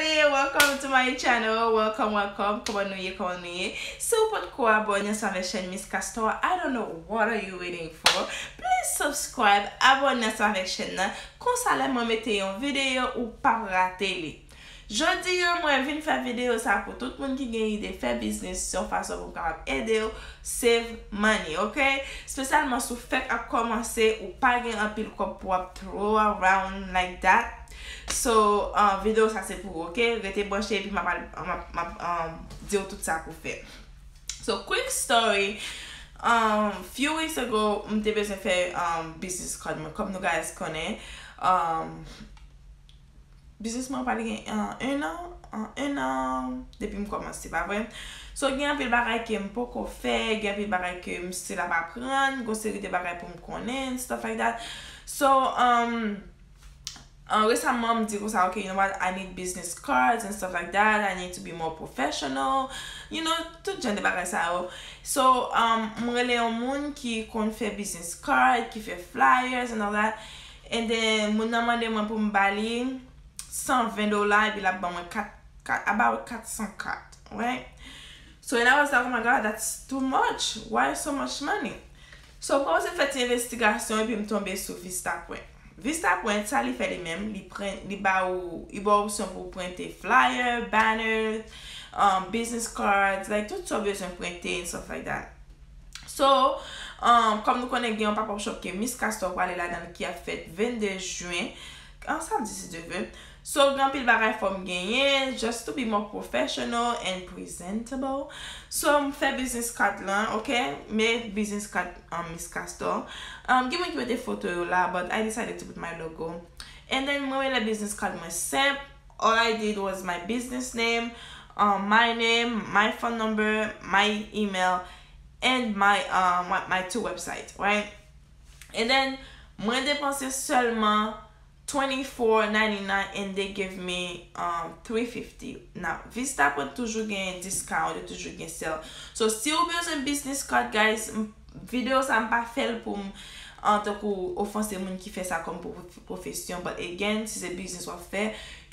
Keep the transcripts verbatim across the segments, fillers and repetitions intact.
Hey, welcome to my channel. Welcome, welcome. Kòman nou ye? Kòman nou ye? Si w potko abòne ansanm avèk chèn Miss Castor, I don't know what are you waiting for. Please subscribe, abòne ansanm avèk chèn nan. Konsa lè mwen mete yon videyo, ou p ap rate li. Jodi a, mwen vin fè videyo sa pou tout moun ki gen ide fè biznis, se yon fason pou m kapab ede w save money, ok? Espesyalman si w fèk ap kòmanse, ou pa gen anpil kòb pou w ap throw around like that. So, uh, videyo sa se pou ou, ok? Rete branche epi m ap, m ap, m ap um, di w tout sa pou fè. So, quick story. Um, few weeks ago, m te bezwen fè um, business card mwen. Kòm nou guys konnen, um, biznis mwen pral gen an un an, an un an depi m kòmanse, pa vre? So, gen anpil bagay ke m poko fè, gen anpil bagay ke m still ap aprann, gon seri de bagay pou m konnen, stuff like that. So, um, uh, resaman, m di konsa, ok, you know what, I need business cards and stuff like that, I need to be more professional, you know, tout jan de bagay sa yo. So, um, m rele yon moun ki konn fè business card, ki fè flyers and all that. And then, moun nan mande mwen pou m ba li san ven dola, epi l ap ban mwen kat, kat, about kat san kat, right? So, and I was like, oh my God, that's too much. Why so much money? So, m kòmanse fè ti envestigasyon, epi m tonbe sou Vistaprint. Vistaprint, sa li fè li menm, li pran, li ba ou, li ba w opsyon pou w prente flyer, banner, um, business cards, like, tout sa w bezwen prente and stuff like that. So, um, kòm nou konnen gen yon pop-up shop ke Miss Castor prale ladan l ki ap fèt vennde jen, an samdi si Dye vle. So, gen anpil bagay fò m genyen, just to be more professional and presentable. So, m fè business card lan, ok? Men business card an Miss Castor. Um, gen moun ki mete foto yo la, but I decided to put my logo. And then, mwen renmen lè business card mwen senp. All I did was my business name, um, my name, my phone number, my email, and my, um, my, my two websites, right? And then, mwen depanse sèlman twenty-four ninety-nine and they give me um, three fifty. Now, Vistaprint toujou gen discount, yo toujou gen sale. So, si w bezwen business card, guys, m- videyo sa m pa fè l pou m antankou ofanse moun ki fè sa kòm pwo- pwofesyon, but again, si se biznis w ap fè,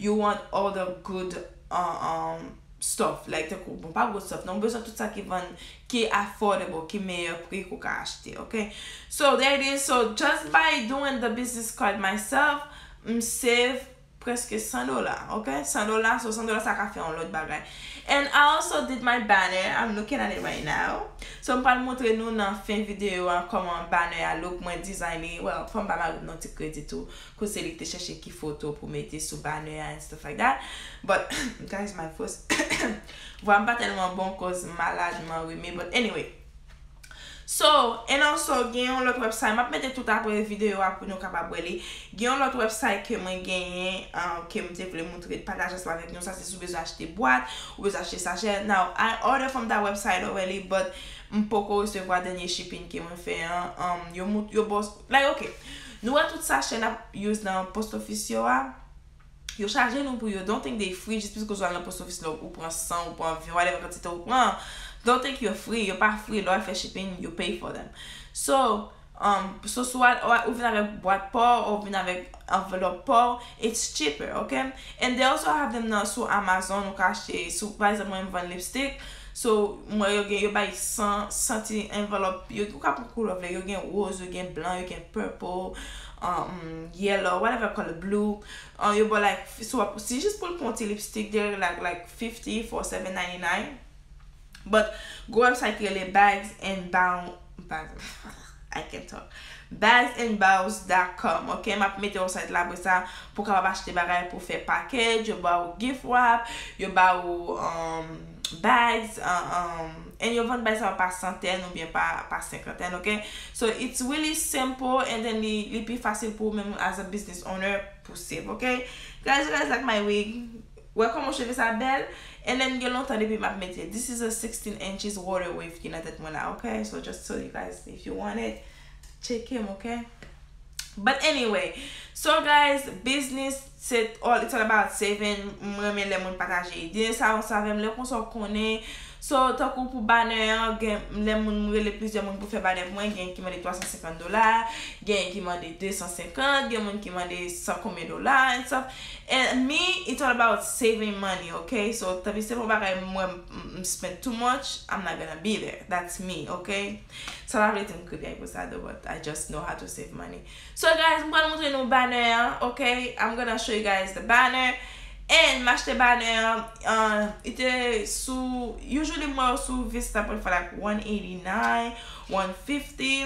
you want all the good uh, um, stuff, like, tankou, bon, pa good stuff, non, ou bezwen tout sa ki vann, ki affordable, ki meyè pri ke w ka achte, ok? So, there it is. So, just by doing the business card myself, m save preske san dola, ok? San dola, so san dola sa ka fè yon lòt bagay. And I also did my banner. I'm looking at it right now. So, m pral montre nou nan fen videyo a kòman banner a look, mwen design li. Well, fò m ba mari m yon ti kredi tou. Kote se li ki te chèche ki foto pou mete sou banner a and stuff like that. But, guys, my voice, vwa m pa tèlman bon cause m malad, m anrime. But anyway. So, and also, gen yon lòt website. M ap mete tout apre videyo a pou nou kapab wè li. Gen yon lòt website ke mwen genyen, uh, ke m te vle montre, pataje ansanm avèk nou. Sa se si w bezwen achte bwat, ou bezwen achte sachè. Now, I order from that website already, but m poko resevwa dènye shipping ke mwen fè an. Um, yo mout, yo bò, like, ok. Nou wè tout sachè n ap use nan post office yo a. Yo chaje nou pou yo. Don't think they free just because w al nan post office la, ou pran san, ou pran ven, whatever kantite ou pran. Don't think yo free. Yo pa free. Lè w al fè shipping, you pay for them. So, um, so, so, ou vin avèk bwat pa w, ou vin avèk anvelòp pa w, it's cheaper, ok? And they also have them nan sou Amazon, ou ka achte, sou, pa egzanp, mwen, m vann lipstick, so, mwen, yo gen, yo bay san, san ti envelòp, yo, ou ka pran koulè w vle, yo gen woz, yo gen blan, yo gen purple, um, yellow, whatever color, blue, uh, yo ba w, like, so, si jis pou l pran yon ti lipstick, they like, like, fifty for seven ninety-nine. But go website ki rele Bags and Bow, Bags, I can't talk. Bags and Bows dot com, ok? M ap mete website la apre sa pou w kapab achte bagay pou fè package, yo ba w gift wrap, yo ba w, um, bags, uh, um, and yo vann bagay sa yo pa santèn oubyen pa, pa senkantèn, ok? So, it's really simple, and then li, li pi fasil pou ou menm as a business owner pou save, ok? Guys, you guys like my wig? Wè kòman cheve sa bèl? And then gen lontan depi m ap mete. This is a sixteen inches water wave ki nan tèt mwen la, ok? So just so you guys, if you want it, check him, ok? But anyway, So guys, business, se all, it's all about saving. M renmen lè moun pataje ide sa yo avè m, lè konsa w konnen. So, tankou pou banner an, gen lè moun, m rele plizyè moun pou fè banner pou mwen, gen ki mande twa san senkant dola, gen ki mande de san senkant, gen moun ki mande san konbyen dola and stuff. And me, it's all about saving money, okay? So, tanpi se yon bagay mwen m, m spend too much, I'm not gonna be there. That's me, okay? Sa pa vle di m kriye pou sa though, but I just know how to save money. So guys, m pral montre nou banner an, okay? I'm gonna show you guys the banner. And m achte banner an, uh, li te sou, usually mwen sou Vista pou fè like one eighty-nine, one fifty.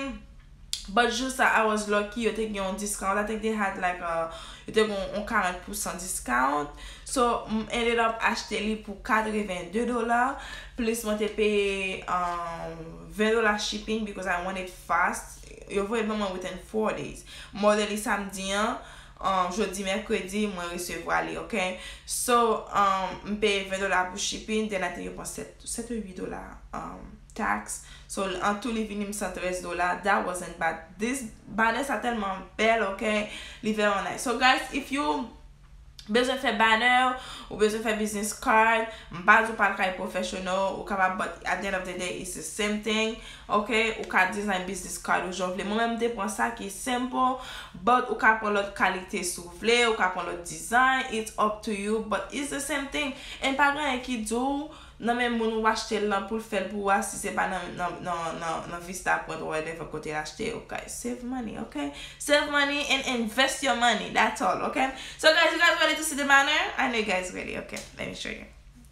But jou sa, I was lucky, yo te gen yon discount. I think they had like a, yo te gen yon karant pousan discount. So, m ended up achte li pou katreven de dola, plis mwen te peye, um, ven dola shipping because I want it fast. Yo voye l ban mwen within four days. M òdè li samdi an, um, jodi mèkredi, mwen resevwa li, okay? So, um, m peye ven dola pou shipping, then I think yo pran sèt, sèt ou uit dola, um, tax. So, an tou, li vini m san trèz dola. That wasn't bad. This banner sa tèlman bèl, okay? Li vrèman nice. So, guys, if you bezwen fè banner, ou bezwen fè business card, m pa di w pa al kay professional, ou kapab, but at the end of the day, it's the same thing, okay? Ou ka design business card ou jan w vle. Mwen menm, m te pran sa ki simple, but ou ka pran lòt kalite si w vle, ou ka pran lòt design, it's up to you, but it's the same thing. And pa gen anyen ki di w nan men moun ou achte l lan pou l fè l pou ou a, si se pa nan, nan, nan, nan, nan Vista Point or whatever kote l achte, okay? Save money, okay? Save money and invest your money. That's all, okay? So guys, you guys ready to see the banner? I know you guys ready. Okay, let me show you.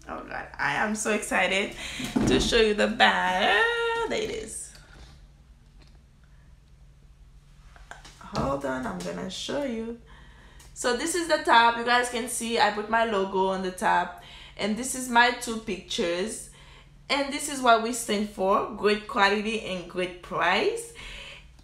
Oh God, I am so excited to show you the banner. There it is. Hold on, I'm gonna show you. So this is the top. You guys can see I put my logo on the top. And this is my two pictures. And this is what we stand for, great quality and great price.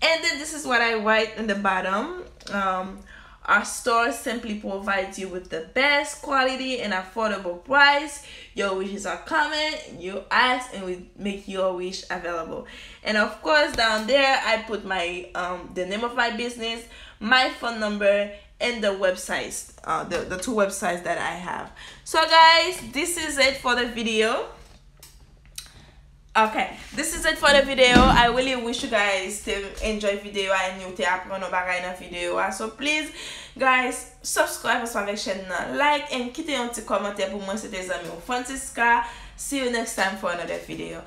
And then this is what I write in the bottom. Um, our store simply provides you with the best quality and affordable price. Your wishes are coming, you ask, and we make your wish available. And of course, down there, I put my, um, the name of my business, my phone number, and the websites, uh, the, the two websites that I have. So guys, this is it for the video. Okay, this is it for the video. I really wish you guys te enjoy video a and you te aprann yon bagay nan video a. So please, guys, subscribe ansanm avèk chèn nan, like and kite yon ti kòmantè pou mwen. Se te zanmi w Francisca. See you next time for another video.